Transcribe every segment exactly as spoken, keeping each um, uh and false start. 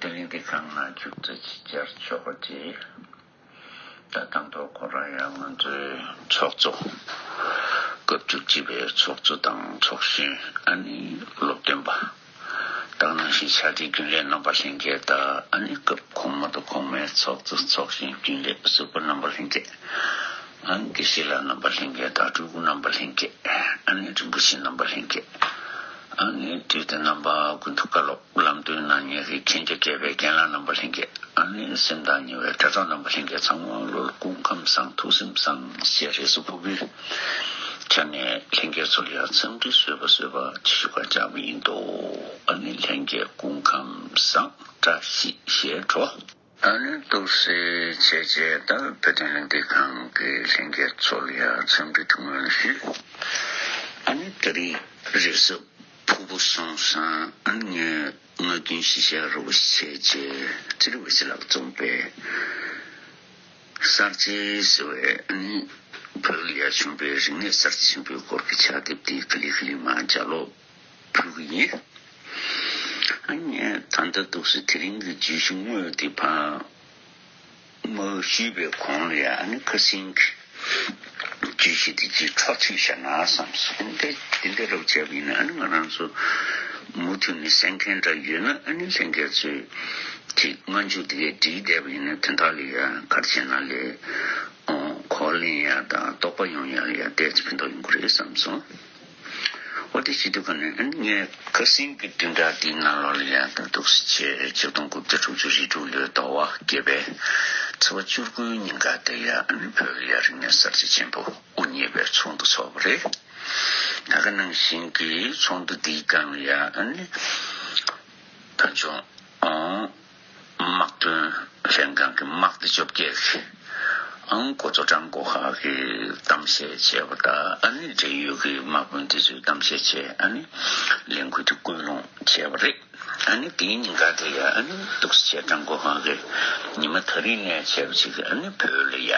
དེ་རིང་འདི་གང་ན་རྒྱུགས་སྤྲོད་ཅིག་བཅར་ཆོག་པ་ཅིག་ད་དང་ཐོག་ཁོ་རང་ཡང་ང་ཚོའི་ཚོགས་གཙོ། སྐབས་བཅུ་གཅིག་པའི་ཚོགས་གཙོ་དང་ཚོགས་གཞོན། ཨ་ནི་སློབ་སྟོན་པ། དེ་ནང་བཞིན་ཕྱག་སྦྲེལ་རྒྱུན་ལས་རྣམ་པ་ལྷན་རྒྱས་དང་། ཨ་ནི་སྐབས་གོང་མ་དང་གོང་མའི་ཚོགས་གཙོ་ཚོགས་གཞོན་རྒྱུན་ལས་ཟུར་པ་རྣམ་པ་ལྷན་རྒྱས། ཨ་ནི་དགེ་བཤེས་ལགས་རྣམ་པ་ལྷན་རྒྱས་དང་སྤྲུལ་སྐུ་རྣམ་པ་ལྷན་རྒྱས། ཨ་ནི་རིན་པོ་ཆེ་རྣམ་པ་ལྷན་རྒྱས། ཨ་ནི་དུས་དང་རྣམ་པ་ཀུན་ཏུ་བཀའ་སློབ་ལམ་སྟོན་གནང་མཁན་གྱི་མཁྱེན་རྒྱ་རྒྱས་པའི་རྒན་ལགས་རྣམ་པ་ལྷན་རྒྱས། ཨ་ནི་སེམས་ཐག་ཉེ་བའི་དྲ་གྲོགས་རྣམ་པ་ལྷན་རྒྱས་ཚང་མ་ལོ་ལ་སྐུ་ཁམས་བཟང་ཐུགས་སེམས་བཟང་ཞེས་རེ་སུ་ཕུལ་གི། ཆ་ནས་ལྷན་རྒྱས་ཚོ་ལ་ཡང་འཚམས་འདྲི་བཟོས་པ་བཟོས་པ་ཅིག་ཞུ་ག་བཅར་བ་ཡིན་འདུག་ཨ་ནི་ལྷན་རྒྱས་སྐུ་ཁམས་བཟང་། བཀྲ་ཤིས་ཞེས་སྒྲོག་ཨ་ནི་འདུག་སེ་བྱས་བྱས་ད་བོད་དོན་ལས་འདེད་ཁང་གི་ལྷན་རྒྱས་ཚོ་ལ་ཡང་འཚམས་འདྲི་ཐུགས་སྨོན་ཞུ། ཨ་ནི་ད་རེས་རེས་གཟའ་ཕུར་བུ་སོང་ཙང་ཨ་ནི་ངས་ངག་རྒྱུན་ཞིབ་བཤེར་རོབ་བྱས་བྱས་ཅི་རི་བ་ཅི་ལགས་རྩོམ་པའི་གསར་བརྗེ་ཟེར་བའི་ཨ་ནི་བོད་ལ་ཡ་བྱུང་བའི་རིག་གནས་གསར་བརྗེ་ཆེན་པོའི་སྐོར་གྱི་ཕྱག་དེབ་དེ་ག་ལེ་ག་ལེ་མར་ལྗགས་ཀློག་ཕུལ་གི་ཡིན། ཨ་ནི་ངས་ད་ལྟ་འདུག་སེ་དེ་རིང་གི་བརྗོད་གཞི་དངོས་དེ་ཕར་མ་ཞུས་པའི་གོང་ལ་ཡ་ཨ་ནི་ཁ་སང་གི་བརྗོད་གཞི་དེ་ཅིག་འཕྲོ་མཐུད་བཞག་ན་བསམ་སོང་། དེ་འདྲ་དེ་འདྲ་རོབ་བྱས་པ་ཡིན་ན་ཨ་ནི་ང་རང་ཚོ་མུ་མཐུད་ནས་གསན་མཁན་འདྲ་ཡོད་ན་ཨ་ནི་ལྷན་རྒྱས་ཚོས་ཅིག་སྔ་མཇུག་དེ་གའི་བྲིས་བསྡད་པ་ཡིན་ན་དོན་དག་ལ་ཡ་ག་རེ་བྱས་ན་ལས་ཨོ་གོ་བ་ལེན་ཡ་དང་རྟོགས་པ་ཡོང་ཡ་ལ་ཡ་ཏོག་ཙམ་ཕན་ཐོགས་ཡོང་གི་རེད་བསམ་སོང་། འོ་དེ་བྱེད་དུས་ག་ནས་ཨ་ནི་ངས་ཁ་སང་གི་བདུན་ཕྲག་འདིའི་ནང་ལོགས་ལ་ཡང་ད་འདུག་སེ་བྱས་ཆིག་སྟོང་དགུ་བརྒྱ་དྲུག་ཅུ་རེ་དྲུག་ལོའི་ཟླ་བ་བརྒྱད་པའི་ཚེས་པ་བཅུ་དགུའི་ཉིན་ཀ་དེ་ཡང་ཨ་ནི་བོད་ལ་ཡང་རིག་གནས་གསར་བརྗེ་ཆེན་པོ་དབུ་བརྙེས་པའི་ཚོགས་འདུ་ཚོགས་པ་རེད། ད་ག་ནང་བཞིན་གྱི་ཚོགས་འདུ་འདིའི་སྒང་ལ་ཡང་ཨ་ནི་བོད་ལྗོངས་ཨང་དམག་དོན་ལྷན་ཁང་གི་དམག་སྡེ་བཅོ་བརྒྱད་ཀྱི་ཨང་འགོ་གཙོ་ཀྲང་གོ་ཧྭ་གིས་གཏམ་བཤད་བྱས་པ་དང་། ཨ་ནི་འབྲེལ་ཡོད་ཀྱི་དམག་དཔོན་དེ་ཚོས་གཏམ་བཤད་བྱས། ཨ་ནི་ལས་འགུལ་དེ་སྐུལ་སློང་བྱས་པ་རེད། ཨ་ནི་དེའི་ཉིན་ཀ་དེ་ཡ་ཨ་ནི་འདུག་སེ་བྱས་ཀྲང་གོ་ཧྭ་གིས་ཉི་མ་དེ་རིང་ནས་བྱས་པ་ཅིག་གིས་ཨ་ནི་བོད་ལ་ཡ་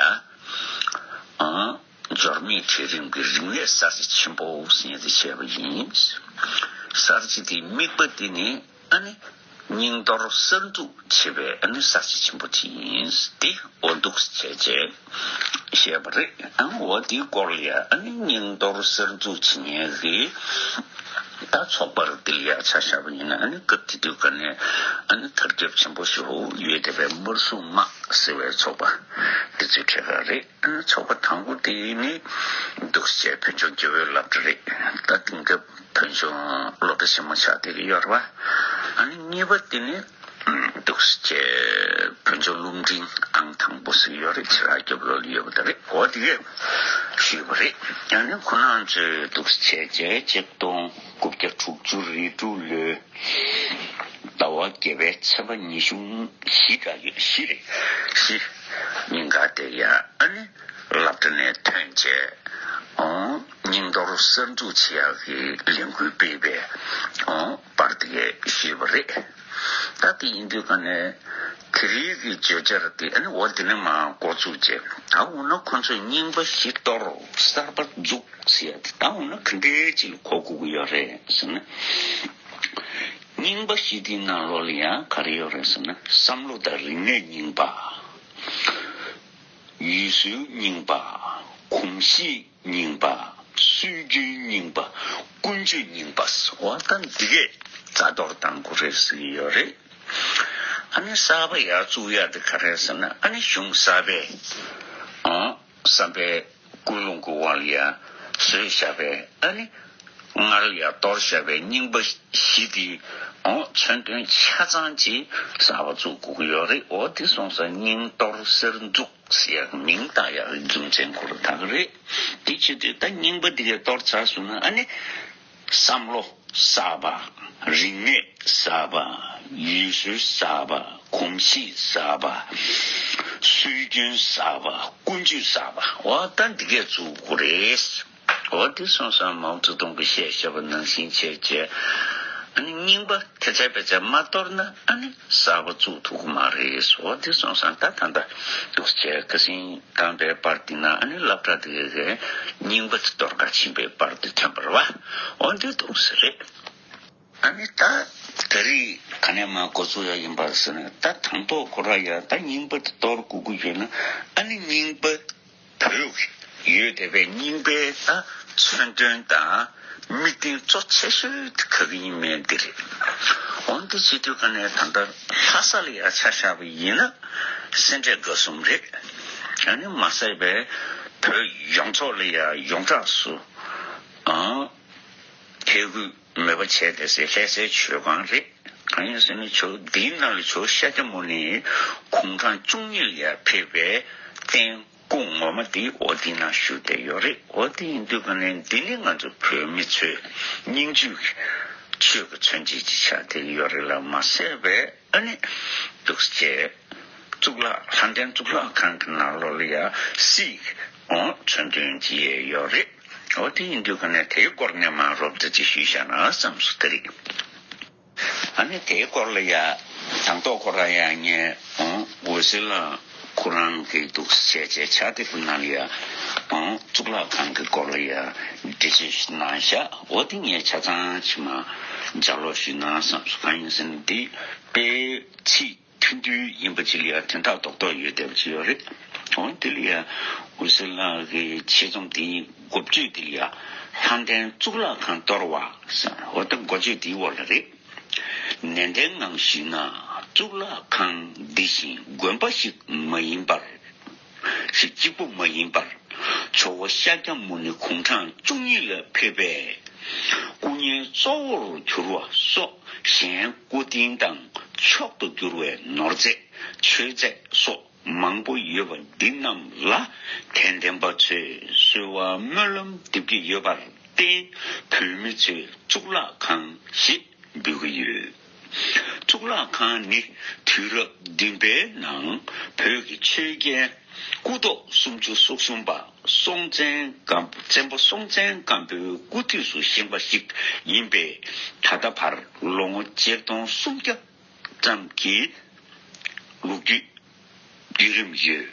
ཨང་འབྱོར་མེད་གྲལ་རིམ་གྱི་རིག་གནས་གསར་བརྗེ་ཆེན་པོ་ཟེར་ཡ་དེ་བྱས་པ་ཡིན། གསར་བརྗེ་དེའི་དམིགས་པ་དེ་ནི་ཨ་ནི་རྙིང་གཏོར་གསར་འཛུགས་བྱེད་པའི་ཨ་ནི་གསར་བརྗེ་ཆེན་པོ་དེ་ཡིན། དེ་འོ་འདུག་སེ་བྱས་བྱས་བཤད་པ་རེད། ཨ་འོ་དེའི་སྐོར་ལ་ཡ་ཨ་ནི་རྙིང་གཏོར་གསར་འཛུགས་བྱེད་མཁན་གྱི་ད་ཚོགས་པ་རེད། དེ་ལ་ཡ་ཆ་བཞག་པ་ཡིན་ན་ཨ་ནི་སྐབས་དེ་དུས་ག་ནས་ཨ་ནི་དར་ཁྱབ་ཆེན་པོ་ཞིག་ཡོད་བསྡད་པའི་དམར་སྲུང་དམག་ཟེར་བའི་ཚོགས་པ་དེ་ཚོའི་གྲས་ཁག་རེད། ཚོགས་པ་དང་པོ་དེ་ནི་འདུག་སེ་བྱས་བོད་ལྗོངས་རྒྱལ་པོའི་སློབ་གྲྭ་རེད། ད་དེང་སྐབས་བོད་ལྗོངས་སློབ་གྲྭ་ཆེན་མོ་ཆགས་བསྡད་ཀྱི་ཡོད་རེད་པ། ཨ་ནི་གཉིས་པ་དེ་ནི་འདུག་སེ་བྱས་བོད་ལྗོངས་སློབ་འབྲིང་ཨང་དང་པོ་ཟེར་གྱི་ཡོད་རེད། ཕྱི་རབས་རྒྱབ་ལོགས་ལ་ཡོད་པ་དེ་རེད། འོ་དེ་གས་ཞུས་པ་རེད། ཨ་ནི་ཁོ་རང་ཚོས་འདུག་སེ་བྱས་བྱས་ཆིག་སྟོང་དགུ་བརྒྱ་དྲུག་ཅུ་རེ་དྲུག་ལོའི་ཟླ་བ་བརྒྱད་པའི་ཚེས་པ་ཉི་ཤུ་བཞི་འདྲ་ཡོད། བཞི་རེད། བཞི་ཉིན་ཀ་དེ་ཡ་ཨ་ནི་སློབ་གྲྭ་ནས་ཐོན་བྱས་ཨོ་རྙིང་གཏོར་གསར་འཛུགས་བྱེད་ཡག་གི་ལས་འགུལ་སྤེལ་བའི་ཨོ་པར་དེ་གས་ཞུས་པ་རེད། ད་དེ་ཡིན་དུས་ག་ནས་དེ་རིང་གི་བརྗོད་བྱ་དེ་ཨ་ནི་འོ་དེ་ནས་མར་འགོ་བཙུགས་བྱས། ད་འོ་ན་ཁོ་ཚོས་རྙིང་པ་བཞི་གཏོར་གསར་པ་འཛུགས་ཟེར་ཡ་དེ་ད་འོ་ན་ག་འདྲའི་ཅིག་ལ་གོ་དགོས་ཀྱི་ཡོད་རེད་ཟེར་ན། རྙིང་པ་བཞི་དེའི་ནང་ལོགས་ལ་ཡང་ག་རེ་ཡོད་རེད་ཟེར་ན། བསམ་བློ་དང་རིག་གནས་རྙིང་པ། ཡུལ་སྲོལ་རྙིང་པ། གོམས་གཤིས་རྙིང་པ། སྲོལ་རྒྱུན་རྙིང་པ། ཀུན་སྤྱོད་རྙིང་པ། འོ་ད་འདི་གས་རྩ་གཏོར་གཏང་དགོས་རེད་ཟེར་གྱི་ཡོད་རེད། ཨ་ནི་གསར་པ་ཡར་བཙུགས་ཡ་དེ་ག་རེ་ཟེར་ན། ཨ་ནི་གཞུང་གསར་པས་ཨང་བསམ་པའི་ཀུན་སློང་གི་དབང་ལ་ཡ་བཟོས་བཞག་པའི་ཨ་ནི་སྔར་ལ་ཡ་གཏོར་བཞག་པའི་རྙིང་པ་བཞི་དེ་ཨང་མཚོན་དོན་ཆ་ཚང་ཅིག་གསར་པ་བཙུགས་དགོས་ཀྱི་ཡོད་རེད། འོ་དེ་སོང་ཙང་རྙིང་གཏོར་གསར་འཛུགས་ཟེར་ཡག་མིང་བཏགས་ཡག་རྒྱུ་མཚན་ཁོ་རང་ད་ག་རེད། དེ་བྱེད་དུས་ད་རྙིང་པ་འདི་གས་གཏོར་ཚར་སོང་ན་ཨ་ནི་བསམ་བློ་གསར་པ། རིག་གནས་གསར་པ། ཡུལ་སྲོལ་གསར་པ། གོམས་གཤིས་གསར་པ། སྲོལ་རྒྱུན་གསར་པ། ཀུན་སྤྱོད་གསར་པ། འོ་ད་འདི་གས་བཙུགས་དགོས་རེད། འོ་དེ་སོང་ཙང་མའོ་ཙེ་ཏུང་གིས་བཤད་བཞག་པ་ནང་བཞིན་བྱས་བྱས། ཨ་ནི་རྙིང་པ་དེ་ཚོ་ཕལ་ཆེར་མ་གཏོར་ན་ཨ་ནི་གསར་པ་བཙུགས་ཐུབ་ཀྱི་མ་རེད། འོ་དེ་སོང་ཙང་ད་ད་ལྟ་འདུག་སེ་བྱས་ཁ་སང་བཏང་པའི་པར་འདི་ན་ཨ་ནི་སློབ་གྲྭ་དེ་གའི་རྙིང་པ་དེ་གཏོར་ག་ཕྱིན་པའི་པར་དེ་ཐོན་པ་རེད་པ། འོ་འདི་འདུག་སེ་རེད། ཨ་ནི་ད་ད་རེས་ག་ནས་མར་འགོ་ཚུགས་ཡ་ཡིན་པ་ཟེར་ན། ད་དང་ཐོག་ཁོ་ར་ཡ་ད་རྙིང་པ་དེ་གཏོར་དགོས་ཀྱི་ཡོད་ན། ཨ་ནི་རྙིང་པ་བོད་ཡོད་བསྡད་པའི་རྙིང་པའི་ད་མཚོན་དོན་དང་དམིགས་རྟེན་གཙོ་ཆེ་ཤོས་དེ་ག་གི་ཡིན་མིན་འདི་རེད། འོན་ཏེ་བྱེད་དུས་ག་ནས་ད་ལྟ་ལྷ་ས་ལ་ཡ་ཆ་བཞག་པ་ཡིན་ན་སེ་འབྲས་དགའ་གསུམ་རེད། ཨ་ནི་མ་ཟད་པའི་བོད་ཡོངས་རྫོགས་ལ་ཡ་ཡོངས་གྲགས་སུ་ཨང་ཐད་ཁུལ་མེད་པ་བྱས་ཏེ་ཟེར་ལྷ་སའི་མཆོད་ཁང་རེད། གང་ཡིན་ཟེར་ན་ཇོ་འདིའི་ནང་ལ་ཇོ་བོ་ཤཱཀྱ་མུ་ནེ་དགུང་གྲངས་བཅུ་གཉིས་ལ་ཡ་ཕེབས་པའི་རྟེན་སྐུ་ངོ་མ་འདི་འོ་འདི་ནང་བཞུགས་བསྡད་ཡོད་རེད། འོ་དེ་ཡིན་དུས་ག་ནས་འདི་ནི་ང་ཚོ་བོད་མི་ཚོའི་སྙིང་བཅུད་ཀྱི་ཆོས་ཀྱི་མཚོན་བྱེད་ཅིག་ཆགས་བསྡད་ཡོད་རེད་ལ་མ་ཟད་པའི། ཨ་ནི་འདུག་སེ་གཙུག་ལག་ལྷ་ལྡན་གཙུག་ལག་ཁང་གི་ནང་ལོགས་ལ་ཡ་གསེར་གྱི་ཨོ་མཚོན་དོན་ཅིག་ཡོད་རེད། འོ་དེ་ཡིན་དུས་ག་ནས་དེའི་སྐོར་ནས་མར་རོབ་ཙམ་ཅིག་ཞུས་བཞག་ན་བསམ་སོང་། དེ་རེད། ཨ་ནི་དེའི་སྐོར་ལ་ཡ་དང་ཐོག་ཁོ་ར་ཡ་ངས་ཨོ་འོད་ཟེར་ལགས་ཁོ་རང་གི་འདུག་སེ་བྱས་བྱས་ཕྱག་དེབ་ཀྱི་ནང་ལ་ཡ་ཨོ་གཙུག་ལག་ཁང་གི་སྐོར་ལ་ཡ་འགྲེལ་བརྗོད་ཞིག་གནང་བཞག་འོ་དེ་ངས་ཆ་ཚང་ཕྱི་མ་ལྗགས་ཀློག་ཞུས་ན་བསམ་སོང་། གང་ཡིན་ཟེར་ན་འདི་དཔེ་ཚིག་ཐུང་ཐུང་ཡིན་པ་ཅིག་ལ་ཡ་དོན་དག་རྡོག་རྡོག་ཡོད་བསྡད་པ་ཅིག་ཡོད་རེད། འོ་དེ་ལ་ཡ་འོད་ཟེར་ལགས་ཀྱི་ཆེད་རྩོམ་དེའི་འགོ་བརྗོད་དེ་ལ་ཡ་ལྷ་ལྡན་གཙུག་ལག་ཁང་གཏོར་བ་ཟེར། འོ་ད་འགོ་བརྗོད་དེའི་འོག་ལ་རེད། ནན་ཏན་ངང་ཞུས་ན་གཙུག་ལག་ཁང་འདི་བཞིན་དགོན་པ་ཞིག་མ་ཡིན་པར། ཞིག་གཅིག་པུ་མ་ཡིན་པར། ཇོ་བོ་ཤཱཀྱ་མུ་ནེ་དགུང་གྲངས་བཅུ་གཉིས་ལ་ཕེབས་པའི་སྐུ་བརྙན་གཙོ་བོར་གྱུར་བ་སོགས་གཞན་སྐུ་རྟེན་དང་མཆོག་ཏུ་གྱུར་བའི་ནོར་རྫས་མཆོད་རྫས་སོགས་མང་པོ་ཡོད་པ་འདི་རྣམས་ལ་དད་ལྡན་པ་ཚོས་གསོལ་བ་སྨོན་ལམ་འདེབས་ཀྱི་ཡོད་པར་བརྟེན་བོད་མི་ཚོས་གཙུག་ལག་ཁང་ཞེས་འབོད་ཀྱི་ཡོད། གཙུག་ལག་ཁང་ནི་དུས་རབས་བདུན་པའི་ནང་བོད་ཀྱི་ཆོས་རྒྱལ་སྐུ་ཐོག་སུམ་ཅུ་སོ་གསུམ་པ་སྲོང་བཙན་སྒམ་བཙན་པོ་སྲོང་བཙན་སྒམ་པོའི་སྐུ་དུས་སུ་བཞེངས་པ་ཞིག་ཡིན་པས། ད་ལྟ་བར་ལོ་ངོ་ཆིག་སྟོང་སུམ་བརྒྱ་ཙམ་གྱི་ལོ་རྒྱུས་བརྒྱུད་རིམ་ཡོད།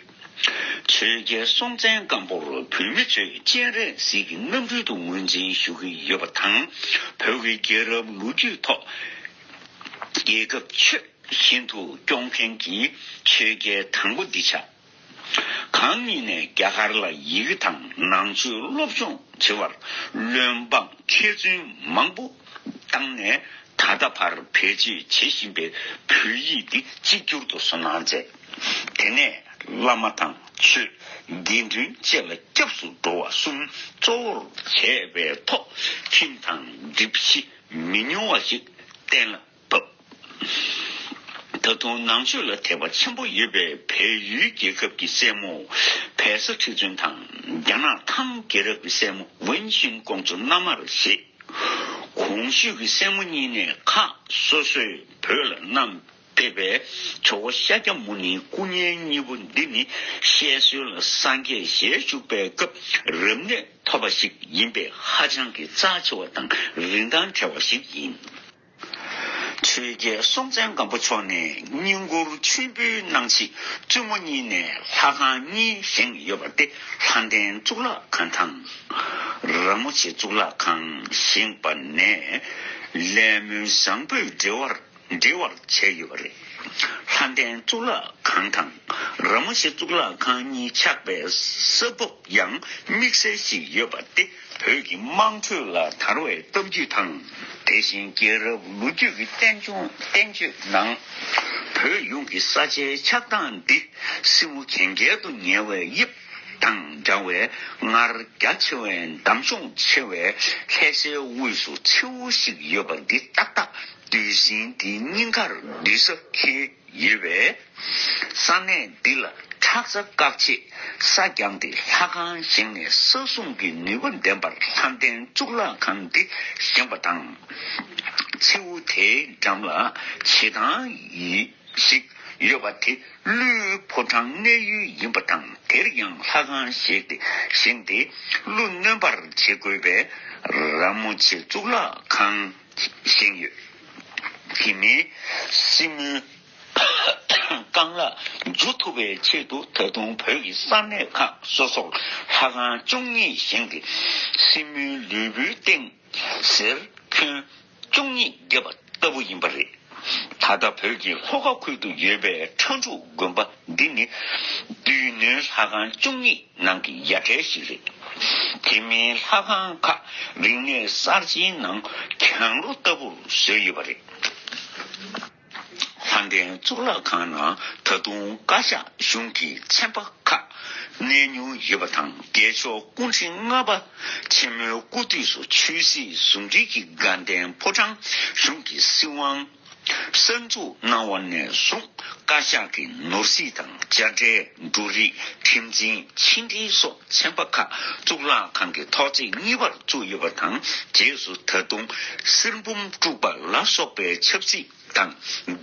ཆོས་རྒྱལ་སྲོང་བཙན་སྒམ་པོར་བོད་མི་ཚོས་སྤྱན་རས་གཟིགས་ཀྱི་རྣམ་སྤྲུལ་དུ་ངོས་འཛིན་ཞུ་གི་ཡོད་པ་དང་། བོད་ཀྱི་རྒྱལ་རབས་ལོ་རྒྱུས་ཐོག་རྒྱལ་ཁབ་ཆོས་བཞིན་དུ་སྐྱོང་མཁན་གྱི་ཆོས་རྒྱལ་དང་པོ་འདི་ཆགས། གང་ཉིད་ནས་རྒྱ་གར་ལ་ཡི་གེ་དང་ནང་ཆོས་སློབ་སྦྱོང་བྱེད་པར་བློན་འབངས་མཁས་བཙུན་མང་པོ་བཏང་ནས། ད་ལྟ་བར་བེད་སྤྱོད་བྱེད་བཞིན་པའི་བོད་ཡིག་འདི་གཅིག་གྱུར་དུ་བཟོ་གནང་མཛད། དེ་ནས་བླ་མ་དང་ཆོས་དགེ་འདུན་བཅས་ལ་སྐྱབས་སུ་འགྲོ་བ་གསུམ་གཙོ་བོར་བྱས་པའི་ཐོག་ཁྲིམས་དང་སྒྲིག་གཞི་མི་ཉུང་བ་ཞིག་གཏན་ལ་བབས། ད་དུང་ནང་ཆོས་ལ་དད་པ་ཆེན་པོ་ཡོད་པའི་བལ་ཡུལ་རྒྱལ་ཁབ་ཀྱི་སྲས་མོ་བལ་བཟའ་ཁྲི་བཙུན་དང་རྒྱ་ནག་ཐང་རྒྱལ་རབས་ཀྱི་སྲས་མོ་ཝུན་ཤིན་ཀོང་ཇོ་མནའ་མར་བཞེས། གོང་ཞུས་ཀྱི་སྲས་མོ་གཉིས་ནས་ཁག་སོ་སོས་བོད་ལ་བསྣམས་ཕེབས་པའི་ཇོ་བོ་ཤཱཀྱ་མུ་ནེའི་སྐུ་བརྙན་གཉིས་པོ་འདི་ནི་བཤད་སྲོལ་ལ་སངས་རྒྱས་ཞལ་བཞུགས་པའི་སྐབས་རབ་གནས་ཐོབ་པ་ཞིག་ཡིན་པས་ཧ་ཅང་གི་རྩ་ཆེ་བ་དང་རིན་ཐང་བྲལ་བ་ཞིག་ཡིན། ཆོས་རྒྱལ་སྲོང་བཙན་སྒམ་པོ་མཆོག་ནས་བསྙེན་བཀུར་མཆོད་འབུལ་གནང་ཆེད་བཙུན་མོ་གཉིས་ནས་ལྷ་ཁང་གཉིས་བཞེངས་ཡོད་པ་སྟེ། ལྷ་ལྡན་གཙུག་ལག་ཁང་དང་ར་མོ་ཆེ་གཙུག་ལག་ཁང་བཞེངས་པ་ནས་ལས་སྨོན་བཟང་པོས་འབྲེལ་བར་འབྲེལ་བར་བྱས་ཡོད་པ་རེད། ལྷ་ལྡན་གཙུག་ལག་ཁང་དང་ར་མོ་ཆེ་གཙུག་ལག་ཁང་གཉིས་ཆགས་པའི་ས་བབ་ཡང་དམིགས་བསལ་ཞིག་ཡོད་པ་སྟེ། བོད་ཀྱི་དམངས་ཁྲོད་ལ་དར་བའི་སྟབས་ཀྱིས་དང་། དེ་བཞིན་རྒྱལ་རབས་ལོ་རྒྱུས་ཀྱི་བསྟན་བཅོས་བསྟན་བཅོས་ནང་། བོད་ཡོངས་ཀྱི་ས་ཆའི་ཆགས་སྟངས་འདི་སྲིན་མོ་གན་རྐྱལ་དུ་ཉལ་བའི་དབྱིབས་དང་འདྲ་བའི་སྔར་རྒྱ་ཆེ་བའི་འདམ་གཤོངས་ཆེ་བའི་ལྷ་སའི་དབུས་སུ་མཚེའུ་ཞིག་ཡོད་པ་འདི་ཏག་ཏག་བདུད་སྲིན་དེའི་སྙིང་ཁར་འདུས་ས་འཁེལ་ཡོད་པས། ས་གནས་འདི་ལ་ཁྲག་རྩ་བཀག་ཆེད་ས་རྒྱང་སྟེ་ལྷ་ཁང་བཞེངས་ནས་ས་སྲུང་གི་ནུས་པ་ལྡན་པར་ལྷ་ལྡན་གཙུག་ལག་ཁང་འདི་བཞེངས་པ་དང་། མཚེའུ་དེའི་འགྲམ་ལ་བྱེ་ཐང་ཡི་ཞིག་ཡོད་པ་དེ་ཀླུའི་ཕོ་བྲང་གནས་ཡུལ་ཡིན་པ་དང་། དེར་ཡང་ལྷ་ཁང་བཞེངས་ཏེ་བཞེངས་ཏེ་ཀླུ་གནོན་པར་བྱེད་དགོས་པས་ར་མོ་ཆེ་གཙུག་ལག་ཁང་བཞེངས་ཡོད། དེ་མིན་སྲིན་མོའི་རྐང་ལག་འཇུ་ཐུབ་པའི་ཆེད་དུ་ད་དུང་བོད་ཀྱི་ས་གནས་ཁག་སོ་སོར་ལྷ་ཁང་བཅུ་གཉིས་བཞེངས་ཏེ་སྲིན་མོའི་ལུས་པོའི་སྟེང་གཟེར་ཁྱོན་ བཅུ་གཉིས་བརྒྱབ་པ་ལྟ་བུ་ཡིན་པ་རེད། ད་ལྟ་བོད་ཀྱི་ལྷོ་ཁ་ཁུལ་དུ་ཡོད་པའི་ཁྲ་འབྲུག་དགོན་པ་འདི་ནི་སྡེ་སྣོད་ལྷ་ཁང་བཅུ་གཉིས་ནང་གི་ཡ་གྲས་ཤིག་རེད། དེ་མིན་ལྷ་ཁང་ཁག་རིག་གནས་གསར་བརྗེའི་ནང་གྱང་རོ་ལྟ་བུར་བཟོས་ཡོད་པ་རེད། ལྷ་ལྡན་གཙུག་ལག་ཁང་ནང་ད་དུང་བཀའ་ཤག་གཞུང་གི་ཚན་པ་ཁག་གནས་མྱོང་ཡོད་པ་དང་། རྒྱལ་མཆོག་སྐུ་ཕྲེང་ལྔ་པ་ཆེན་མོའི་སྐུ་དུས་སུ་ཆོས་སྲིད་ཟུང་འབྲེལ་གྱི་དགའ་ལྡན་ཕོ་བྲང་གཞུང་གི་སྲིད་དབང་གསར་འཛུགས་གནང་བ་ནས་བཟུང་བཀའ་ཤག་གི་ནོར་སྲིད་དང་། དཔྱ་ཁྲལ། འབྲུ་རིགས། ཁྲིམས་འཛིན། ཕྱི་འབྲེལ་སོགས་ཚན་པ་ཁག་གཙུག་ལག་ཁང་གི་ཐོག་བརྩེགས་གཉིས་པར་བཙུགས་ཡོད་པ་དང་། རྗེས་སུ་ད་དུང་གསེར་འབུམ་དཀྲུགས་པ་ལ་སོགས་པའི་ཆབ་སྲིད་དང་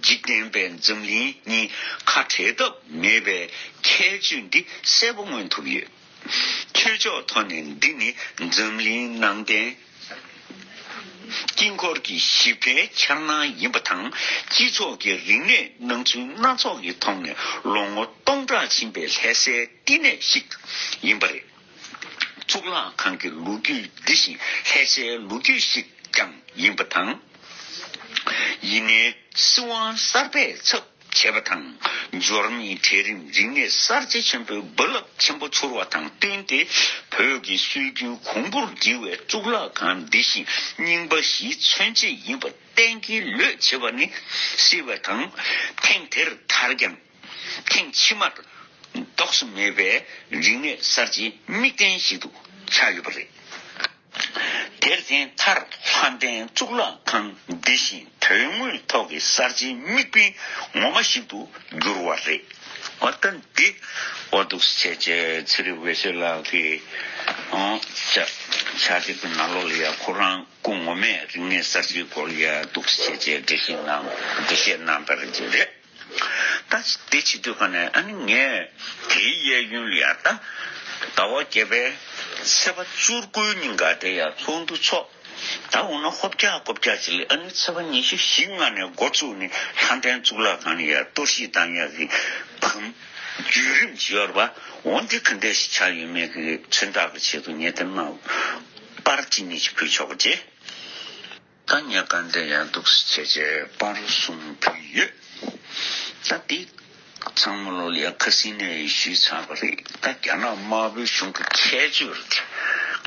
འཇིག་རྟེན་པའི་འཛམ་གླིང་གཉིས་ཁ་བྲལ་ཐབས་མེད་པའི་ཁྱད་ཆོས་འདི་གསལ་པོ་མངོན་ཐུབ་ཡོད། ཆོས་ཕྱོགས་ཐོག་ནས་འདི་ནི་འཛམ་གླིང་ནང་བསྟན་དཀྱིལ་འཁོར་གྱི་ཞིབ་ཕྲའི་འཆར་སྣང་ཡིན་པ་དང་། སྤྱི་ཚོགས་ཀྱི་རིག་གནས་སྣང་ཚུལ་སྣ་ཚོགས་ཀྱི་ཐོག་ནས་ལོ་ངོ་སྟོང་ཕྲག་ཕྱིན་པའི་ལྷ་སའི་བསྟི་གནས་ཤིག་ཡིན་པ་རེད། གཙུག་ལག་ཁང་གི་ལོ་རྒྱུས་འདི་བཞིན་ལྷ་སའི་ལོ་རྒྱུས་ཤིག་ཀྱང་ཡིན་པ་དང་། ཡིན་ནའི་སྲིད་དབང་གསར་པས་ཚབ་བྱས་པ་དང་། འབྱོར་མེད་གྲལ་རིམ་རིག་གནས་གསར་བརྗེ་ཆེན་པོའི་རྦ་རླབས་ཆེན་པོ་འཕྱུར་བ་དང་བསྟུན་ཏེ། བོད་ཀྱི་སྲོལ་རྒྱུན་གོང་བུར་བསྒྲིལ་བའི་གཙུག་ལག་ཁང་འདི་བཞིན་རྙིང་པ་བཞིའི་མཚོན་བྱེད་ཡིན་པ་གཏན་འཁེལ་ལོས་བྱེད་པ་ནི་སྲིད་པ་དང་། ཐེངས་དེར་མཐར་ཀྱང་། ཐེངས་ཕྱི་མར་ལྡོག་ས་མེད་པའི་རིག་གནས་གསར་བརྗེའི་དམིགས་རྟེན་ཞིག་ཏུ་ཆགས་ཡོད་པ་རེད། དེར་བརྟེན་མཐར་ལྷ་ལྡན་གཙུག་ལག་ཁང་འདི་བཞིན་དོན་དངོས་ཐོག་གི་གསར་བརྗེའི་དམིགས་འབེན་ངོ་མ་ཞིག་ཏུ་གྱུར་བ་རེད། འོ་ད་འདི་འོ་འདུག་སེ་བྱས་བྱས་ཚེ་རིང་འོད་ཟེར་ལགས་ཀྱིས་ཨང་ཕྱག་དེབ་ཀྱི་ནང་ལོགས་ལ་ཡང་ཁོ་རང་སྐུ་ངོ་མས་རིག་གནས་གསར་བརྗེའི་སྐོར་ལ་ཡང་འདུག་སེ་བྱས་བྱས་འགྲེལ་བཤད་གནང་འགྲེལ་བཤད་གནང་བ་རེད་ཅེས་རེད། ད་དེ་བྱེད་དུས་ག་ནས་ཨ་ནི་ངས་དེའི་གཡས་གཡོན་ལ་ཡ་ད་ཟླ་བ་བརྒྱད་པའི་ཚེས་པ་བཅུ་དགུའི་ཉིན་ག་དེ་ཡ་ཚོགས་འདུ་ཚོགས། ད་འོ་ན་ཧོབ་རྒྱག་ཧོབ་རྒྱག་ཅིག་ལ་ཨ་ནི་ཚེས་པ་ཉི་ཤུ་བཞི་ལྔ་ནས་འགོ་བཙུགས་ནས་ལྷ་ལྡན་གཙུག་ལག་ཁང་ལ་ཡ་གཏོར་བཤིག་བཏང་ཡག་གི་བམ་བརྒྱུད་རིམ་ཅིག་ཡོད་རེད་པ། འོ་འདི་ག་འདྲས་ཞིག་ཆགས་ཡོད་མེད་ཀྱི་མཚོན་རྟགས་ཀྱི་ཆེད་དུ་ངས་དེ་མ་པར་གཅིག་གཉིས་ཤིག་ཕུལ་ཆོག་གི་རེད། ད་ཉེ་ག་འདི་ཡང་འདུག་སེ་བྱས་བྱས་པར་གསུམ་ཕུལ་ཡོད། ད་འདི་ཚང་མ་ལོ་ལ་ཡ་ཁ་སང་ནས་ཞུས་ཚར་བ་རེད། ད་རྒྱ་ནག་དམར་པོའི་གཞུང་གི་ཁྱད་ཆོས་རེད།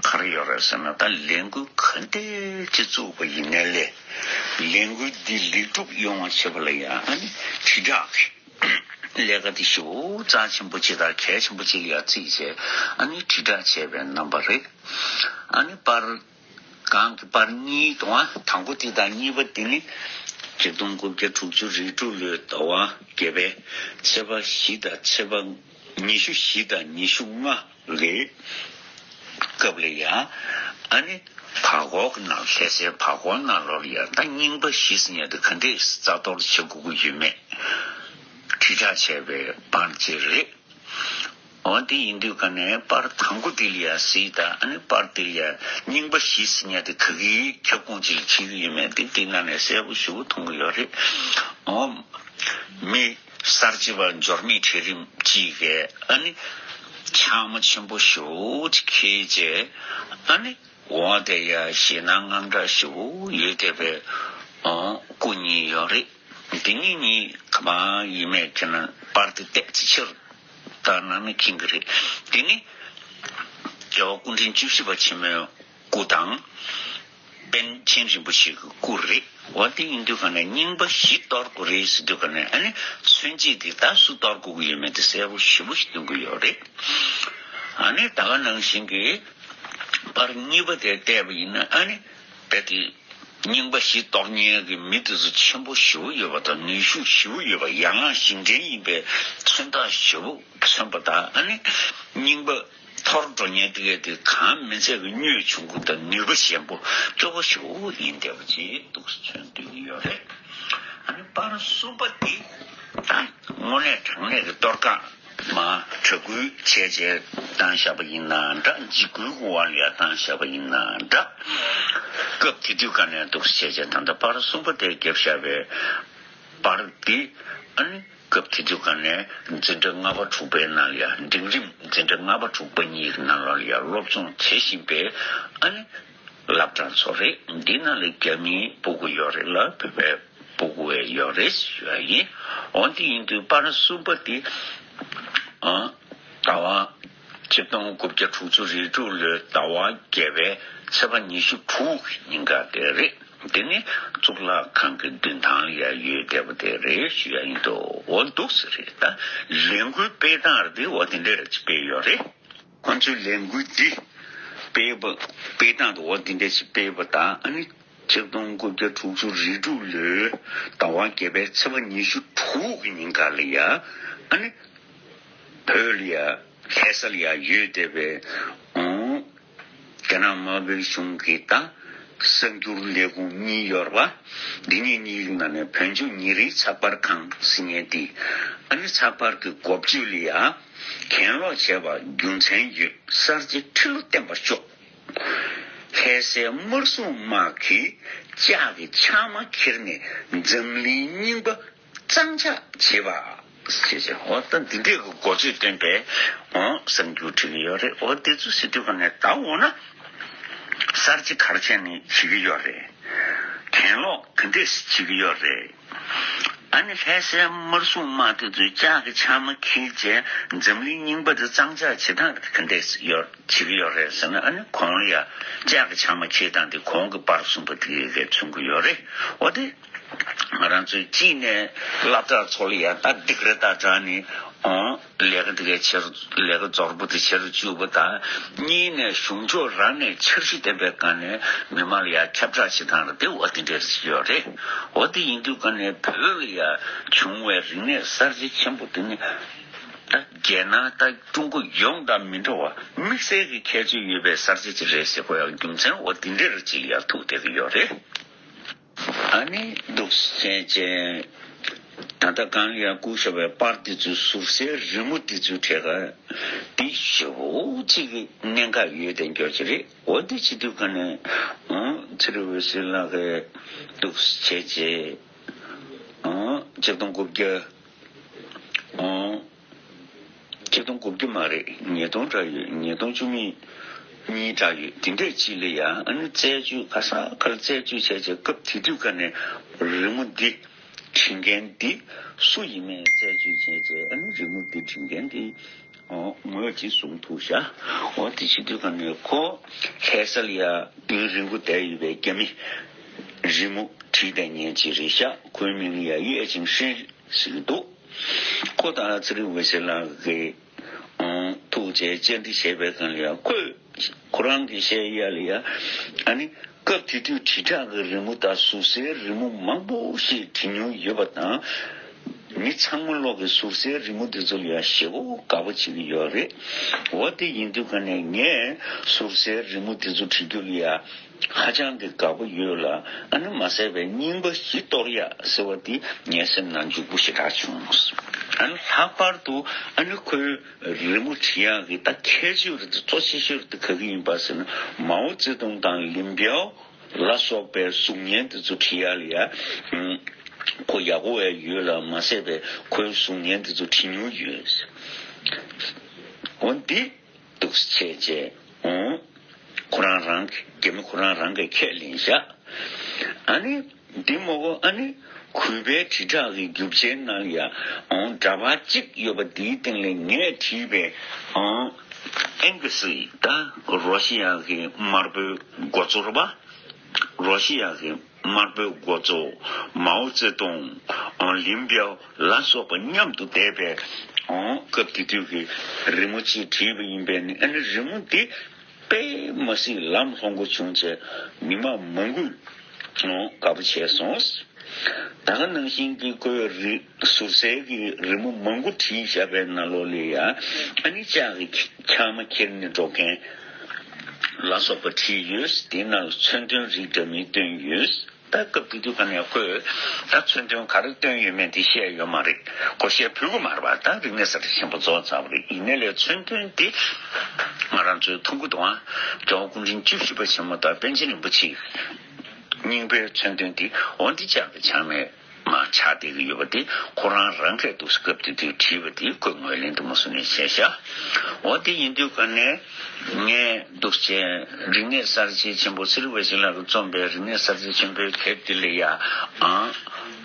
ག་རེ་ཡོད་རེད་ཟེར་ན། ད་ལས་འགུལ་ག་འདྲས་ཅིག་བཙུགས་པ་ཡིན་ནའི་ལས་ལས་འགུལ་འདི་ལེགས་གྲུབ་ཡོང་བ་བྱེད་པ་ལ་ཡ་ཨ་ནི་དྲིལ་བསྒྲགས་ཀྱི་ལས་ཀ་འདི་ཞེ་པོ་རྩ་ཆེན་པོ་ཅིག་དང་གལ་ཆེན་པོ་ཅིག་ལ་ཡ་བརྩིས་བྱས་ཨ་ནི་དྲིལ་བསྒྲགས་བྱས་པའི་རྣམ་པ་རེད། ཨ་ནི་པར། གང་གི་པར་གཉིས་དང་དང་པོ་དེ་དང་གཉིས་པ་དེ་ནི་ཆིག་སྟོང་དགུ་བརྒྱ་དྲུག་ཅུ་རེ་དྲུག་ལོའི་ཟླ་བ་བརྒྱད་པའི་ཚེས་པ་བཞི་དང་ཚེས་པ་ཉི་ཤུ་བཞི་དང་ཉི་ཤུ་ལྔ་གི་སྐབས་ལ་ཡང་ཨ་ནི་བར་སྐོར་གྱི་ནང་ལྷ་སའི་བར་སྐོར་ནང་ལོགས་ལ་ཡང་ད་རྙིང་པ་བཞི་ཟེར་མཁན་དེ་ག་འདྲས་རྩ་གཏོར་བྱེད་དགོས་ཀྱི་ཡོད་མེད་དྲིལ་བསྒྲགས་བྱས་པའི་པར་ཅིག་རེད། འོ་དེ་ཡིན་དུས་ག་ནས་པར་དང་པོ་དེ་ལ་ཡ་གཟིགས་དང་། ཨ་ནི་པར་དེ་ལ་ཡ་རྙིང་པ་བཞི་ཟེར་མཁན་དེ་ག་གི་ཁྱབ་ཁོངས་ཅིག་ལ་འཁེལ་གྱི་ཡོད་མེད་དེ་དེ་ནང་ནས་གསལ་པོ་ཞེ་པོ་མཐོང་གི་ཡོད་རེད། འོ་མི་གསར་བརྗེ་བ་འབྱོར་མེད་གྲལ་རིམ་གཅིག་གིས་ཨ་ནི་འཆར་སྒོ་ཆེན་པོ་ཞེ་པོ་ཅིག་འཁེལ་རྗེས་ཨ་ནི། འོ་དེ་ཡ་ཞེད་སྣང་དངངས་སྐྲག་ཞེ་པོ་ཡོད་བསྡད་པའི་ཨོ་སྐུ་གཉིས་ཡོད་རེད། དེ་གཉིས་གཉིས་ག་པར་ཡིན་མེད་ཁྱེད་རང་པར་དེ་བལྟས་ཚེ་ཕྱིར་ལྟ་ན་ནི་མཁྱེན་གྱི་རེད། དེ་ནི་རྒྱལ་བ་སྐུ་ཕྲེང་བཅུ་བཞི་པ་ཆེན་མོའི་སྐུ་དང་། པཎ་ཆེན་རིན་པོ་ཆེ་གི་སྐུ་རེད། འོ་དེ་ཡིན་དུས་ག་ནས་རྙིང་པ་བཞི་གཏོར་དགོས་རེད་ཟེར་དུས་ག་ནས་ཨ་ནི་མཚོན་བྱེད་དེ་ད་སུ་གཏོར་དགོས་ཀྱི་ཡོད་མེད་དེ་གསལ་པོ་ཞེ་པོ་ཞིག་སྟོན་གྱི་ཡོད་རེད། ཨ་ནི་ད་ག་ནང་བཞིན་གྱི་པར་གཉིས་པ་དེ་བལྟས་པ་ཡིན་ན་ཨ་ནི་རྦད་དེ་རྙིང་པ་བཞི་གཏོར་མཁན་གྱི་མི་དེ་ཚོ་ཆེན་པོ་ཞེ་པོ་ཡོད་པ་དང་ནུས་ཤུགས་ཞེ་པོ་ཡོད་པ། ཡང་ན་ཞིང་བྲན་ཡིན་པའི་མཚོན་རྟགས་ཞེ་པོ་མཚོན་པ་དང་། ཨ་ནི་རྙིང་པ་འཐོར་འགྲོ་མཁན་དེ་གས་དེ་གང་མིན་ཚད་ཀྱི་བསྙོན་ཆུང་ཀུ་དང་ནུས་པ་ཞན་པོ་སྐྱོ་པོ་ཞེ་པོ་ཡིན་བསྡད་པ་ཅིག་འདུག་སེ་མཚོན་སྡོད་ཀྱི་ཡོད་རེད། ཨ་ནི་པར་གསུམ་པ་དེ་ད་དངོས་གནས་དྲང་གནས་ཀྱི་གཏོར་རྐང་། མ་དྲ་སྐུལ་བྱས་བྱས་བཏང་བཞག་པ་ཡིན་ན་འདྲ། འཇིགས་སྐུལ་གྱི་དབང་ལ་ཡ་བཏང་བཞག་པ་ཡིན་ན་འདྲ། སྐབས་དེ་དུས་ག་ནས་འདུག་སེ་བྱས་བྱས་ད་ལྟ་པར་གསུམ་པ་དེ་བརྒྱབ་བཞག་པའི་པར་འདི་ཨ་ནི་སྐབས་དེ་དུས་ག་ནས་འཛིན་གྲྭ་ལྔ་པ་དྲུག་པའི་ནང་ལ་ཡ་འབྲིང་རིམ་འཛིན་གྲྭ་ལྔ་པ་དྲུག་པ་གཉིས་ཀྱི་ནང་ལོགས་ལ་ཡ་སློབ་སྦྱོང་བྱེད་བཞིན་པའི་ཨ་ནི། སློབ་གྲྭ་ཚོ་རེད། འདི་ནང་ལ་རྒྱ་མིའི་སྤུ་གུ་ཡོད་རེད་ལ། བོད་པའི་སྤུ་གུ་ཡང་ཡོད་རེད་ཞུ་ཡ་ཡིན། འོ་འདི་ཡིན་དུས་པར་གསུམ་པ་འདི་ཨ་ཟླ་བ་ཆིག་སྟོང་དགུ་བརྒྱ་དྲུག་ཅུ་རེ་དྲུག་ལོའི་ཟླ་བ་བརྒྱད་པའི་ཚེས་པ་ཉི་ཤུ་དྲུག་གི་ཉིན་ཀ་དེ་རེད། འདི་ནི་གཙུག་ལག་ཁང་གི་མདུན་ཐང་ལ་ཡ་ཡོད་བསྡད་པ་དེ་རེད་ཞུ་ཡ་ཡིན། དོ་འོ་འདུག་ཟེར་རེད། ད་ལས་འགུལ་སྤེལ་སྟངས་རེད་དེ་འོ་དེ་འདྲ་རེད་ཅེས་སྤེལ་ཡོད་རེད། ཁོང་ཚོའི་ལས་འགུལ་འདི་སྤེལ་བ་སྤེལ་སྟངས་དུ་འོ་འདི་འདྲ་ཞིག་སྤེལ་བ་དང་། ཨ་ནི་ཆིག་སྟོང་དགུ་བརྒྱ་དྲུག་ཅུ་རེ་དྲུག་ལོའི་ཟླ་བ་བརྒྱད་པའི་ཚེས་པ་ཉི་ཤུ་དྲུག་གི་ཉིན་ཀ་ལ་ཡ་ཨ་ནི་བོད་ལ་ཡ་ལྷ་ས་ལ་ཡ་ཡོད་བསྡད་པའི་ཨང་རྒྱ་ནག་དམར་པོའི་གཞུང་གི་ད་གསར་འགྱུར་ལས་ཁུངས་གཉིས་ཡོད་རེད་པ། འདི་གཉིས་གཉིས་ཀྱི་ནང་ནས་བོད་ལྗོངས་ཉིན་རེའི་ཚགས་པར་ཁང་ཟེར་མཁན་འདི། ཨ་ནི་ཚགས་པར་གྱི་འགོ་བརྗོད་ལ་ཡ་གྱེན་ལོག་བྱས་པ་རྒྱུ་མཚན་ཡོད། གསར་བརྗེ་ཁྲི་ལོ་བརྟན་པར་ཤོག་ལྷ་སའི་དམར་སྲུང་དམག་གིས་ལྕགས་ཀྱི་ཕྱགས་མ་འཁྱེར་ནས་འཛམ་གླིང་རྙིང་པ་གཙང་ཕྱགས་བྱེད་པ། ཞེས་བྱས། འོ་ད་འདི་འདྲས་ཀྱི་འགོ་བརྗོད་བཏོན་པའི་འོ་གསར་འགྱུར་བྲིས་ཀྱི་ཡོད་རེད། འོ་དེ་ཚོ་ཟེར་དུས་ག་ནས་ད་འོ་ན་གསར་བརྗེ་ག་རེ་བྱས་ནས་བྱེད་ཀྱི་ཡོད་རེད། གྱེན་ལོག་ག་འདྲས་བྱེད་ཀྱི་ཡོད་རེད། ཨ་ནི་ལྷ་སའི་དམར་སྲུང་དམག་དེ་ཚོས་ལྕགས་ཀྱི་ཕྱགས་མ་འཁྱེར་བྱས་འཛམ་གླིང་རྙིང་པ་དེ་གཙང་ཕྱགས་བྱེད་སྟངས་དེ་ག་འདྲས་ཡོད་བྱེད་ཀྱི་ཡོད་རེད་ཟེར་ན། ཨ་ནི་གོང་ལ་ཡ་ལྕགས་ཀྱི་ཕྱགས་མ་འཁྱེར་སྟངས་དེ་གོང་གི་པར་གསུམ་པ་དེ་གས་མཚོན་གྱི་ཡོད་རེད། འོ་དེ་ང་རང་ཚོས་གཅིག་ནས་སློབ་གྲྭ་ཚོ་ལ་ཡ་ད་སྡིགས་ར་ད་དྲག་ནས་ཨང་ལས་ཀ་དེ་གས་བྱེད་རུ་ལས་ཀ་རྫོར་པོ་དེ་བྱེད་རུ་བཅུག་པ་དང་། གཉིས་ནས་གཞུང་ཕྱོགས་རང་ནས་འཆར་གཞི་བཏིང་པའི་སྒང་ནས་མི་མང་ལ་ཡ་ཁྱབ་བསྒྲགས་བྱེད་སྟངས་རེད་དེ་འོ་དེ་འདྲས་ཡོད་རེད། འོ་དེ་ཡིན་དུས་ག་ནས་བོད་ལ་ཡ་བྱུང་བའི་རིག་གནས་གསར་བརྗེ་ཆེན་པོ་དེ་ནི་ད་རྒྱལ་ནང་ད་ཀྲུང་གོ་ཡོངས་དང་མི་འདྲ་བ་དམིགས་བསལ་གྱི་ཁྱད་ཆོས་ཡོད་པའི་གསར་བརྗེ་ཅིག་རེད་ཟེར་དགོས་ཡག་རྒྱུ་མཚན་འོ་དེ་འདྲས་ཅིག་ཡ་ཐུག་བསྡད་ཀྱི་ཡོད་རེད། ཨ་ནི་འདུག་སེ་བྱས་བྱས། ད་ལྟ་གང་ལ་ཡང་བསྐུར་བཞག་པའི་པར་དེ་ཚོའི་ཟུར་སའི་རི་མོ་དེ་ཚོའི་གྲས་ཀ་དེ་ཞེ་པོ་ཅིག་གི་གནད་འགག་ཡོད་དེ་འགྱོ་ཅི་རེད། འོ་དེ་བྱེད་དུས་ག་ནས་ཨང་ཚེ་རིང་འོད་ཟེར་ལགས་ཀྱིས་འདུག་སེ་བྱས་བྱས་ཨང་ཆིག་སྟོང་དགུ་བརྒྱ་ཨང་། ཆིག་སྟོང་དགུ་བརྒྱ་མ་རེད། ཉིས་སྟོང་གྲགས་ཡོད། ཉིས་སྟོང་བཅུ་མེད་གཉིས་གྲགས་ཡོད། དེ་འདྲས་ཅིག་ལ་ཡ་ཨ་ནི་རྩད་གཅོད་ག་ས་ག་ལ་རྩད་གཅོད་བྱས་བྱས་སྐབས་དེ་དུས་ག་ནས་རི་མོ་འདི་བྲིས་མཁན་འདི་སུ་ཡིན་མིན་རྩད་གཅོད་བྱས་བྱས་ཨ་ནི་རི་མོ་འདི་བྲིས་མཁན་འདི་ཨོ་ངོས་ཅིག་བཟུང་ཐུབ་ཤག་འོ་དེ་བྱེད་དུས་ག་ནས་ཁོ་ལྷ་ས་ལ་ཡ་དུས་རིང་པོ་བསྡད་ཡོད་པའི་རྒྱ་མི་རི་མོ་བྲིས་བསྡད་མཁན་ཅིག་རེད་ཤག་ཁོའི་མིང་ལ་ཡ་ཡེ་ཅིང་ཧྲིན་ཟེར་གྱི་འདུག་ཁོ་དང་ཚེ་རིང་འོད་ཟེར་ལགས་ཀྱིས་ཨང་ཐུག་བྱས་བཅར་འདྲི་བྱས་པའི་སྒང་ལ་ཡ་ཁོས་ཁོ་རང་གིས་བཤད་ཡ་ལ་ཡ་ཨ་ནི་སྐབས་དེ་དུས་དྲིལ་བསྒྲགས་ཀྱི་རི་མོ་དང་ཟུར་སའི་རི་མོ་མང་པོ་ཞིག་བྲིས་མྱོང་ཡོད་པ་དང་། མི་ཚང་མ་ལོག་གིས་ཟུར་སའི་རི་མོ་དེ་ཚོ་ལ་ཡ་ཞེ་པོ་དགའ་པོ་བྱེད་ཀྱི་ཡོད་རེད། འོ་དེ་ཡིན་དུས་ག་ནས་ངས་ཟུར་སའི་རི་མོ་དེ་ཚོ་བྲིས་རྒྱུ་ལ་ཡ། ཧ་ཅང་གི་དགའ་པོ་ཡོད་ལ། ཨ་ནི་མ་ཟད་པའི་རྙིང་པ་ཞིག་གཏོར་ཡ་ཟེར་བ་འདི་ངའི་སེམས་ནང་འཇུག་པོ་ཞེ་དྲག་བྱུང་། ཨ་ནི་ལྷག་པར་དུ་ཨ་ནི་ཁོའི་རི་མོ་བྲིས་ཡག་གི་ད་ཁྱད་ཆོས་རེད་དེ་གཙོ་ཆེ་ཤོས་རེད་དེ་ག་གི་ཡིན་པ་ཟེར་ན། མའོ་ཙེ་ཏུང་དང་ལིན་པའོ་ལ་སོགས་པའི་གཟུགས་བརྙན་དེ་ཚོ་བྲིས་ཡག་ལ་ཡ། ཁོ་ཡག་པོ་བས་ཡོད་ལ་མ་ཟད་པའི་ཁོའི་གཟུགས་བརྙན་དེ་ཚོ་བྲིས་མྱོང་ཡོད། འོ་འདི། འདུག་སེ་བྱས་བྱས་ཨང་། ཁོ་རང་རང་གི་རྒྱ་མི་ཁོ་རང་རང་གིས་ཁས་ལེན་བཞག་ཨ་ནི་འདི་མོ་གོ་ཨ་ནི་གུས་པའི་དྲིལ་བསྒྲགས་ཀྱི་རྒྱུ་ཆའི་ནང་ལ་ཡ་ཨང་འདྲ་པར་གཅིག་ཡོད་པ་འདིའི་སྟེང་ལ་ངས་བྲིས་པའི་ཨང་ཨེང་གི་སི་ད་རོ་ཤི་ཡ་གི་དམར་པོའི་འགོ་གཙོ་རེད་པ། རོ་ཤི་ཡ་གི་དམར་པོའི་འགོ་གཙོ་མའོ་ཙེ་ཏུང་ཨང་ལིན་པའོ་ལ་སོགས་པ་མཉམ་དུ་བསྡད་པའི་ཨང་སྐབས་དེ་དུས་ཀྱི་རི་མོ་ཅིག་བྲིས་པ་ཡིན་པས་ནི། ཨ་ནི་རི་མོ་འདི་དཔེ་མ་སྲིད་ལམ་ལྷོང་པོ་བྱུང་བྱས་མི་མང་མང་པོས་ཨང་དགའ་པོ་བྱས་སོང་། ད་ག་ནང་བཞིན་གྱི་ཁོའི་རི་ཟུར་གསལ་གྱི་རི་མོ་མང་པོ་བྲིས་བཞག་པའི་ནང་ལོགས་ལ་ཡ་ཨ་ནི་ལྕགས་ཀྱི་ཕྱགས་མ་འཁྱེར་ནས་འགྲོ་མཁན་ལ་སོགས་པ་བྲིས་ཡོད། དེའི་ནང་ལ་མཚོན་དོན་རིགས་འདྲ་མིན་བཏོན་ཡོད། ད་སྐབས་དེ་དུས་ག་ནས་ཁོས་ད་མཚོན་དོན་ག་རེ་བཏོན་ཡོད་མེད་དེ་བཤད་ཡོད་མ་རེད། ཁོ་བཤད་ཕོད་ཀྱི་མ་རེད་པ། ད་རིག་གནས་གསར་བརྗེ་ཆེན་པོ་རྫོགས་ཚར་བ་རེད། ཡིན་ནའི་ལས་མཚོན་དོན་དེ་ང་རང་ཚོའི་ཐུང་གུ་དང་རྒྱལ་བ་སྐུ་ཕྲེང་བཅུ་བཞི་པ་ཆེན་མོ་དང་པཎ་ཆེན་རིན་པོ་ཆེའི་སྙིང་པོའི་མཚོན་དོན་དེ་འོ་འདི་ལྕགས་ཀྱི་ཕྱགས་མས་ མ་ཆགས་བསྡད་ཀྱི་ཡོད་པ་དེ་ཁོ་རང་རང་གིས་འདུག་སེ་སྐབས་དེ་དུས་བྲིས་པ་དེ་ཁོས་ངོས་ལེན་དུ་མ་སོང་ནས་བྱས་ཤག་འོ་དེ་ཡིན་དུས་ཀ་ནས་ངས་འདུག་སེ་རིག་གནས་གསར་བརྗེ་ཆེན་པོ། ཚེ་རིང་དབལ་ཞིང་ལགས་ཀྱིས་རྩོམ་པའི་རིག་གནས་གསར་བརྗེ་ཆེན་པོའི་དེབ་འདི་ལ་ཡ་ཨང་།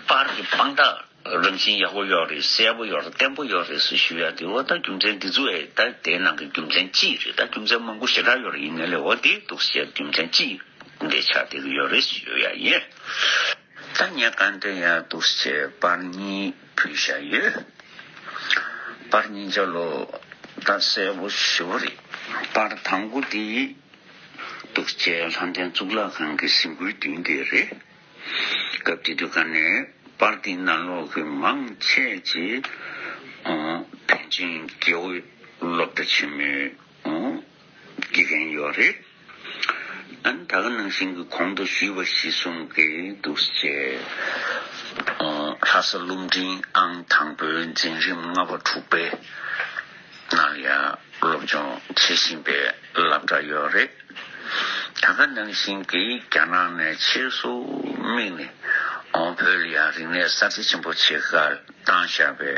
པར་གྱི་དཔང་རྟགས་རང་བཞིན་ཡག་པོ་ཡོད་རེད། གསལ་པོ་ཡོད་རེད། བརྟན་པོ་ཡོད་རེད་ཟེར་ཞུ་ཡ་དེ། འོ་ད་རྒྱུ་མཚན་འདི་ཚོ་ཨེ་ད་དེའི་ནང་གི་རྒྱུ་མཚན་གཅིག་རེད། ད་རྒྱུ་མཚན་མང་པོ་ཞེ་དྲག་ཡོད་རེད། ཡིན་ནའི་ལས་འོ་དེ་འདུག་སེ་རྒྱུ་མཚན་གཅིག་འདི་ཆགས་བསྡད་ཀྱི་ཡོད་རེད་ཞུ་ཡ་ཡིན། ད་ངས་གང་ལྟར་ཡང་འདུག་སེ་པར་གཉིས་ཕུལ་བཞག་ཡོད། པར་གཉིས་ཆ་ལོ་ད་གསལ་པོ་ཞེ་པོ་རེད། པར་དང་པོ་དེ་འདུག་སེ་ལྷ་ལྡན་གཙུག་ལག་ཁང་གི་གཟིམ་འགྲུལ་མདུན་དེ་རེད། སྐབས་དེ་དུས་ཀ་ནས་པར་དེའི་ནང་ལོགས་ཀྱི་མང་ཆེ་ཅིག་ཨ་པཎ་ཆེན་དགེ་འོས་སློབ་གྲྭ་ཆེན་མོའི་ཨ་དགེ་རྒན་ཡོད་རེད། ཨ་ནི་ད་ག་ནང་བཞིན་གྱི་གོང་དུ་ཞུས་པ་གཞིར་བཟུང་གིས་འདུག་སེ་ཨ་ལྷ་ས་སློབ་འབྲིང་ཨང་དང་པོའི་འཛིན་རིམ་ལྔ་པ་དྲུག་པའི་ནང་ཡང་སློབ་སྦྱོང་བྱེད་བཞིན་པའི་སློབ་གྲྭ་ཡོད་རེད། ད་ག་ནང་བཞིན་གྱི་རྒྱ་ནག་ནས་ཆེད་དུ་དམིགས་ནས་ཨོ་བོད་ལ་ཡང་རིག་གནས་གསར་བརྗེ་ཆེན་པོ་བྱེད་གར་བཏང་བཞག་པའི་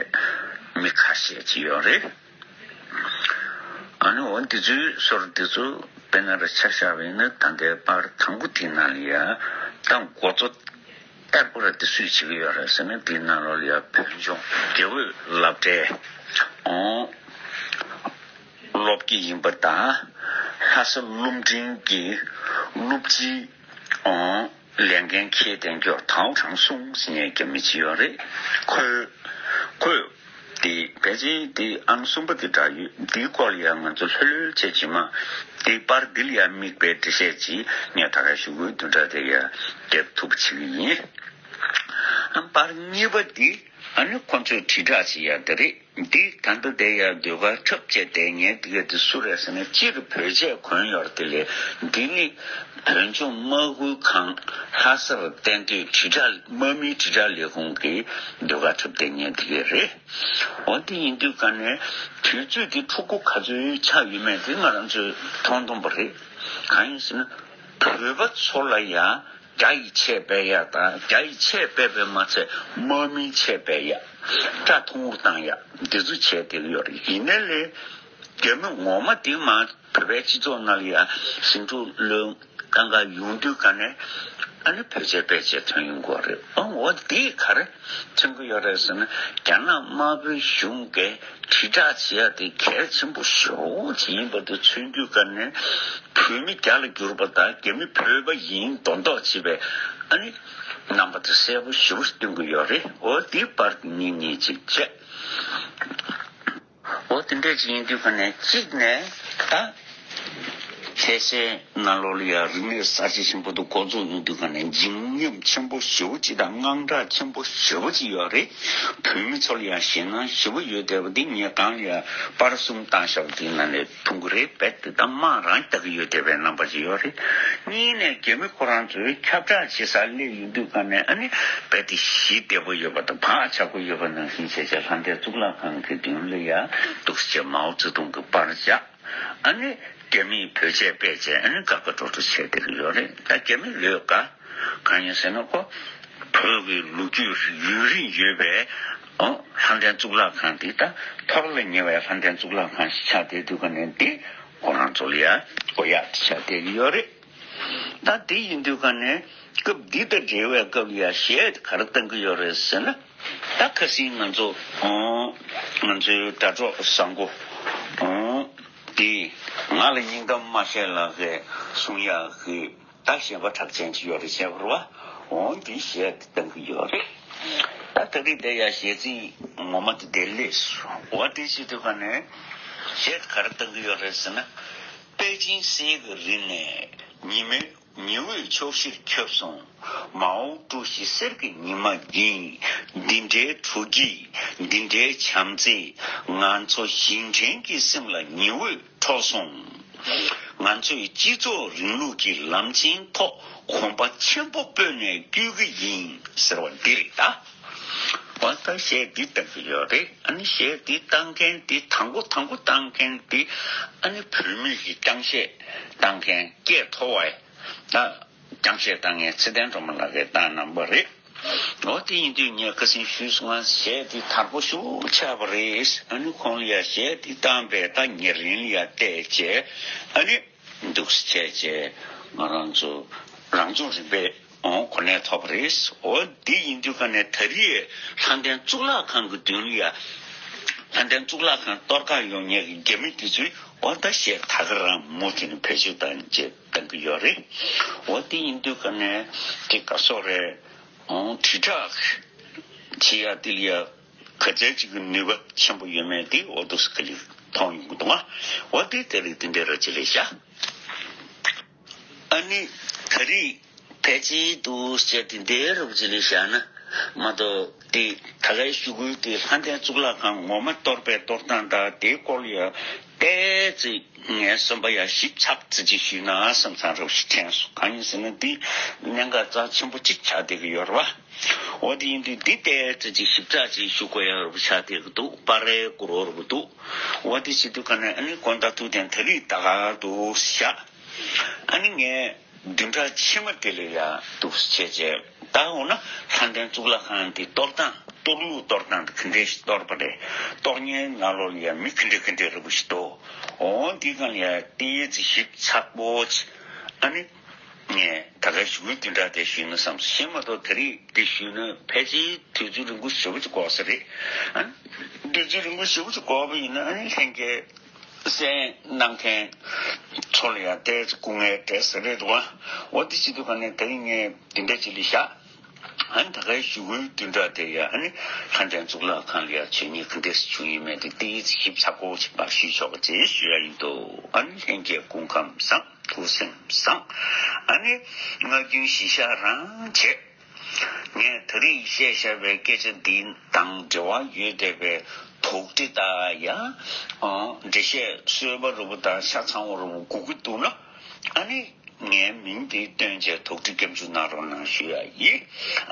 མི་ཁ་ཤས་ཅིག་ཡོད་རེད། ཨ་ནི་འོ་འདི་ཚོའི་སོར་འདི་ཚོ་དཔེར་ན་ར་ཆ་བཞག་པ་ཡིན་ན་ད་ལྟའི་པར་དང་པོ་དེའི་ནང་ལ་ཡང་ད་འགོ་གཙོ་ལྟར་པོ་ར་དེ་སུས་བྱེད་ཀྱི་ཡོད་རེད་ཟེར་ན། དེའི་ནང་ལོགས་ལ་ཡང་བོད་ལྗོངས་དགེ་འོས་སློབ་གྲྭའི་ཨོ་སློབ་དགེ་ཡིན་པ་དང་། ལྷ་ས་སློབ་འབྲིང་གི་སློབ་སྤྱིའི་ཨོ་ལས་འགན་འཁྱེར་བསྡད་མཁན་ཐའོ་ཁྲང་སུང་ཟེར་མཁན་རྒྱ་མི་ཅིག་ཡོད་རེད། ཁོས་ཁོས་དེ་ཕལ་ཆེར་དེ་ཨང་གསུམ་པ་དེ་བསྒྲགས་ཡོད། དེའི་སྐོར་ལ་ཡང་ང་ཚོ་ལྷོད་ལྷོད་བྱས་ཇི་མ་དེ་པར་འདི་ལ་ཡང་དམིགས་པའི་འགྲེལ་བཤད་ཅིག་ངས་ད་ག་ཞུ་དགོས་བདུན་ཕྲག་དེ་ཡང་རྒྱབ་ཐུབ་པ་བྱེད་ཀྱི་ཡིན། ཨ་པར་གཉིས་པ་འདི་ཨ་ནི་ཁོ་ཚོས་དྲིལ་བསྒྲགས་བྱེད་ཡ་དེ་རེད། འདི་ད་ལྟ་དེ་ཡང་ཟློས་གར་འཁྲབ་བྱས་བསྡད་མཁན་དེ་ག་དེ་སུ་རེད་ཟེར་ན། སྤྱིར་བོད་ཆས་གོན་ཡོད་རེད། དེ་ལས་འདི་ནི་བོད་ལྗོངས་དམག་ཁུལ་ཁང་ལྷ་སར་གཏན་སྡོད་དྲིལ་བསྒྲགས་དམག་མིའི་དྲིལ་བསྒྲགས་ལས་ཁུངས་ཀྱི་ཟློས་གར་འཁྲབ་བསྡད་མཁན་དེ་ག་རེད། འོ་དེ་ཡིན་དུས་ཀ་ནས་དུས་ཚོད་དེ་ཕྲུ་གུ་ག་ཚོད་ཆགས་ཡོད་མེད་དེ་ང་རང་ཚོས་མཐོང་མཐོང་པ་རེད། གང་ཡིན་ཟེར་ན་བོད་པ་ཚོ་ལ་ཡང་རྒྱ་ཡི་ཆས་སྤྲས་ཡ་དང་། རྒྱ་ཡི་ཆས་སྤྲས་པས་མ་ཚད་དམག་མིའི་ཆས་སྤྲས་ཡ། སྐྲ་ཐུང་ངུར་བཏང་ཡ་འདི་ཚོ་བྱས་བསྡད་ཀྱི་ཡོད་རེད། ཡིན་ནའི་ལས་རྒྱ་མི་ངོ་མ་དེ་མ་བོད་པའི་སྤྱི་ཚོགས་ནང་ལ་ཡ་ཟིང་འཁྲུག་བློས་གཏང་ག་ཡོང་དུས་ཀ་ནས་ཨ་ནི་བོད་ཆས་སྤྲས་བྱས་ཐོན་ཡོང་གི་ཡོད་རེད། ཨ་འོ་འདི་ག་རེ་མཚོན་གྱི་ཡོད་རེད་ཟེར་ན། རྒྱ་ནག་དམར་པོའི་གཞུང་གིས་དྲིལ་བསྒྲགས་བྱེད་ཡ་དེ་གལ་ཆེན་པོ་ཞེ་པོ་ཅིག་ཡིན་པ་དེ་མཚོན་དུས་ཀ་ནས། བོད་མི་རྒྱ་ལ་བསྒྱུར་པ་དང་རྒྱ་མི་བོད་པ་ཡིན་མདོག་མདོག་བྱེད་པའི་ཨ་ནི་རྣམ་པ་དེ་གསལ་པོ་ཞེ་པོ་སྟོན་གྱི་ཡོད་རེད། འོ་དེ་པར་གཉིས་གཉིས་ཅིག་བྱས། འོ་དེ་འདྲས་ཅིག་ཡིན་དུས་ཀ་ནས་གཅིག་ནས་ད་ལྷ་སའི་ནང་ལོགས་ལ་ཡང་རིག་གནས་གསར་བརྗེ་ཆེན་པོ་དེ་འགོ་འཛུགས་ཡོང་དུས་ཀ་ནས་བརྗིད་ཉམས་ཆེན་པོ་ཞེ་པོ་ཅིག་དང་དངངས་སྐྲག་ཆེན་པོ་ཞེ་པོ་ཅིག་ཡོད་རེད། བོད་མི་ཚོ་ལ་ཡང་ཞེད་སྣང་ཞེ་པོ་ཡོད་བསྡད་པ་འདི་ངས་གང་ལ་ཡང་པར་གསུམ་བཏང་བཞག་པ་འདིའི་ནང་ནས་མཐོང་གི་རེད། རྦད་དེ་ད་དམག་རང་རྒྱག་གི་ཡོད་བསྡད་པའི་རྣམ་པ་ཅིག་ཡོད་རེད། གཉིས་ནས་རྒྱ་མི་ཁོ་རང་ཚོས་ཁྱབ་བསྒྲགས་བྱེད་སར་སླེབས་ཡོང་དུས་ཀ་ནས་ཨ་ནི་རྦད་དེ་ཞི་བདེ་པོ་ཡོད་པ་དང་བག་ཆགས་པོ་ཡོད་པ་ནང་བཞིན་བྱས་བྱས་ལྷ་ལྡན་གཙུག་ལག་ཁང་གི་མདུན་ལ་ཡ་འདུག་སེ་མའོ་ཙེ་ཏུང་གི་པར་བཞག་ཨ་ནི་རྒྱ་མིས་བོད་ཆས་སྤྲས་བྱས་ཨ་ནི་དགའ་དགའ་སྤྲོ་སྤྲོ་བྱས་བསྡད་ཀྱི་ཡོད་རེད། ད་རྒྱ་མི་ལོས་དགའ། གང་ཡིན་ཟེར་ན་ཁོ་བོད་ཀྱི་ལོ་རྒྱུས་ཡུན་རིང་ཡོད་པའི་ཨོ་ལྷ་ལྡན་གཙུག་ལག་ཁང་དེ་ད་འཐོར་ལ་ཉེ་བའི་ལྷ་ལྡན་གཙུག་ལག་ཁང་ཞིག་ཆགས་བསྡད་དུས་ཀ་ནས་འདི་ཁོ་རང་ཚོ་ལ་ཡ་དགོས་ཡག་དེ་ཆགས་བསྡད་ཀྱི་ཡོད་རེད། ད་དེ་ཡིན་དུས་ཀ་ནས་སྐབས་འདི་དང་འབྲེལ་བའི་སྐབས་ལ་ཡ་གཞས་ག་རེ་བཏང་གི་ཡོད་རེད་ཟེར་ན། ད་ཁ་སང་ང་ཚོ་ཨོ་ང་ཚོའི་དྲ་གྲོགས་བཟང་པོ་ཨོ་དེ་ང་ལ་སྙིང་གཏམ་མ་བཤད་ལབ་མཁན་གསུང་ཡག་གི་ད་གཞས་པ་གྲགས་ཅན་ཅིག་ཡོད་རེད་བཤད་པ་རེད་བ། འོ་འདི་གཞས་དེ་བཏང་གི་ཡོད་རེད། ད་ད་རེས་དེ་ཡ་གཞས་ཚིག་ངོ་མ་དེ་དེ་སླེབས་སོང་། འོ་དེ་བྱེད་དུས་ཀ་ནས་གཞས་དེ་ག་རེ་བཏང་གི་ཡོད་རེད་ཟེར་ན། པེ་ཅིན་གསེར་གྱི་རི་ནས་ཉི་མའི་ཉི་འོད་ཕྱོགས་བཞིར་ཁྱབ་སོང་། མའོ་ཀྲུའུ་ཞི་གསེར་གྱི་ཉི་མ་འགྱིང་། འདི་འདྲའི་དྲོ་སྐྱིད། འདི་འདྲའི་བྱམས་བརྩེ། ང་ཚོ་ཞིང་བྲན་གྱི་སེམས་ལ་ཉི་འོད་འཕྲོ་སོང་། ང་ཚོས་སྤྱི་ཚོགས་རིང་ལུགས་ཀྱི་ལམ་ཆེན་ཐོག་གོམ་པ་ཆེན་པོ་སྤོས་ནས་བསྐྱོད་ཀྱི་ཡིན་ཟེར་བ་འདི་རེད་ད། འོ་ད་གཞས་འདི་བཏང་གི་ཡོད་རེད། ཨ་ནི་གཞས་འདི་བཏང་མཁན་འདི་དང་པོ་དང་པོ་བཏང་མཁན་འདི་ཨ་ནི་བོད་མི་གི་རྐྱང་གཞས་བཏང་མཁན་སྐད་མཐོ་བ་ད་རྐྱང་གཞས་བཏང་མཁན་ཚེ་བརྟན་སྒྲོལ་མ་ལགས་ཀྱིས་བཏང་གནང་བ་རེད། འོ་དེ་ཡིན་དུས་ངས་ཁ་སང་ཞུས་སོང་ང་། གཞས་དེ་དར་པོ་ཤུགས་ཆགས་པ་རེད། ཨ་ནི་ཁོང་ལ་ཡ་གཞས་དེ་བཏང་པས་ད་ཉེ་རིང་ལ་ཡ་བལྟས་བྱས། ཨ་ནི་འདུག་སེ་བྱས་བྱས་ང་རང་ཚོ་རང་སྦྱོང་རིམ་པས་འོང་གོ་གནས་ཐོབ་པ་རེད། འོ་འདི་ཡིན་དུས་ཀ་ནས་ད་རེས་ལྷ་ལྡན་གཙུག་ལག་ཁང་གི་མདུན་ལ་ཡ། ལྷ་ལྡན་གཙུག་ལག་ཁང་གཏོར་ཁ་ཡོང་མཁན་གྱི་རྒྱ་མི་དེ་ཚོས་འོ་ད་གཞས་ད་ག་རང་མུ་མཐུད་ནས་བེད་སྤྱོད་བཏང་བྱས་བཏང་གི་ཡོད་རེད། འོ་དེ་ཡིན་དུས་ཀ་ནས་དེ་ག་སོག་རེད། འོང་དྲིལ་བསྒྲགས་བྱེད་ཡ་དེ་ལ་ཡ་ག་ཚད་ཅིག་གི་ནུས་པ་ཆེན་པོ་ཡོད་མེད་དེ་འོ་འདུག་སེ་ག་ལེར་མཐོང་ཡོང་གི་འདུག་ཨ། འོ་དེ་དེ་རིགས་དེ་འདྲའི་ར་ཅི་ལས་བཞག་ཨ་ནི་ད་རེས་ཕལ་ཆེར་འདུག་སེ་དེ་འདྲའི་ར་ཅི་ལས་བཞག་ན་མ་གཏོགས་དེ་ད་གའི་ཞུ་སྐུལ་དེ་ལྷ་ལྡན་གཙུག་ལག་ཁང་ངོ་མ་གཏོར་པའི་གཏོར་སྟངས་དང་དེའི་སྐོར་ལ་ཡ་ཏོག་ཙམ། ངའི་བསམ་པ་ཡ་ཞིབ་ཚགས་ཙི་ཅིག་ཞུས་ན་བསམ་བསམ་རོགས་ཞིག་དྲན་སོང་། གང་ཡིན་ཟེར་ན་འདི་གནད་འགག་རྩ་ཆེན་པོ་གཅིག་ཆགས་བསྡད་ཀྱི་ཡོད་རེད་བ། འོ་དེ་ཡིན་དུས་འདི་ཏོག་ཙི་ཅིག་ཞིབ་ཚགས་ཅིག་ཞུ་དགོས་ཡ་རོགས་ཆགས་བསྡད་ཀྱི་འདུག་པར་རེ་སྐུར་རོགས་རོགས་འདུག་འོ་དེ་བྱེད་དུས་ག་ནས་ཨ་ནི་དགོང་དག་ཐུག་ཐེངས་ད་རེས་ད་ག་འདུག་བཞག་ཨ་ནི་ངས་བདུན་ཕྲག་ཕྱི་མ་དེ་ལ་ཡ་འདུག་བྱས་བྱས། ད་འོ་ན་ལྷ་ལྡན་གཙུག་ལག་ཁང་དེ་གཏོར་སྟངས་གཏོར་ལུགས་གཏོར་སྟངས་དེ་ག་འདྲས་ཤིག་གཏོར་པ་རེད། གཏོར་མཁན་ནང་ལོགས་ལ་ཡ་མི་ག་འདྲས་ག་འདྲས་རེད་པོ་ཞིག་འདུག་འོ་འདི་གང་ལ་ཡ་ཏོག་ཙམ་ཞིབ་ཚགས་པོ་ཅིག་ཨ་ནི་ངས་ད་གའི་ཞུ་སྐུལ་བདུན་ཕྲག་དེ་ཞུས་ན་བསམ་སོང་། གཞན་མ་གཏོགས་ད་རེས་འདི་ཞུས་ན་ཕལ་ཆེར་དུས་ཚོད་རིང་པོ་ཞེ་པོ་ཅིག་འགོར་ས་རེད། ཨ་ནི་དུས་ཚོད་རིང་པོ་ཞེ་པོ་ཅིག་འགོར་བ་ཡིན་ན་ཨ་ནི་ལྷན་རྒྱས་གསན་གནང་མཁན་ཚོ་ལ་ཡང་ཏོག་ཙམ་སྐུ་ངལ་འཕྲད་ས་རེད་འདུག་ག་འོ་དེ་བྱེད་དུས་ག་ནས་ད་རིང་ངས་འདི་འདྲ་ཅིག་ལ་བཞག་ཨ་ནི་ད་གའི་ཞུ་སྐུལ་བདུན་ཕྲག་དེ་ཡ་ཨ་ནི་ལྷ་ལྡན་གཙུག་ལག་ཁང་ལ་ཡ་མཆོད་མཇལ་ག་འདྲས་བྱུང་ཡོད་མེད་དེ་ཏོག་ཙམ་ཞིབ་ཚགས་པོ་ཅིག་ཕར་ཞུས་ཆོག་ག་ཅེས་ཞུ་ཡ་ཡིན་འདུག་ཨ་ནི་ལྷན་རྒྱས་སྐུ་ཁམས་བཟང་། ཐུགས་སེམས་བཟང་། ཨ་ནི་ང་རྒྱུན་གཞི་བཞག་རང་བྱེད། ངས་ད་རེས་བཤད་བཞག་པའི་སྐད་ཆ་འདི་དང་འབྲེལ་བ་ཡོད་བསྡད་པའི་དོགས་འདྲི་དང་ཡང་འགྲེལ་བཤད་གསོལ་བ་རུ་བོ་དང་ཆ་ཚང་བ་རུ་བོ་དགོས་ཀྱི་འདུག་ན། ཨ་ནི་ངའི་མིང་འདི་བཏོན་བྱས་དོགས་འདྲི་སྐྱབས་འཇུག་གནང་རོགས་གནང་ཞུ་ཡ་ཡིན།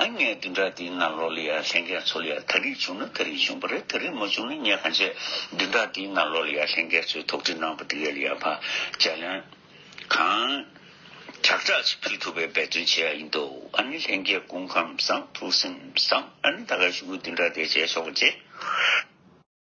ཨ་ངས་བདུན་ཕྲག་འདིའི་ནང་ལོགས་ལ་ཡ་ལྷན་རྒྱས་ཚོ་ལ་ཡ་ད་རེས་བྱུང་ན་ད་རེས་བྱུང་བ་རེད། ད་རེས་མ་བྱུང་ན་ངས་གང་བྱས་བདུན་ཕྲག་འདིའི་ནང་ལོགས་ལ་ཡ་ལྷན་རྒྱས་ཚོས་དོགས་འདྲི་གནང་བ་དེ་ག་ལ་ཡ་ཕར་ལྗགས་ལན་གང་དྲག་དྲག་ཅིག་ཕུལ་ཐུབ་པའི་འབད་བརྩོན་བྱེད་ཡ་ཡིན་འདུག་ཨ་ནི་ལྷན་རྒྱས་སྐུ་ཁམས་བཟང་། ཐུགས་སེམས་བཟང་། ཨ་ནི་ད་ག་ཞུ་སྐུལ་བདུན་ཕྲག་དེ་བྱས་ཆོག་ག་བྱེད།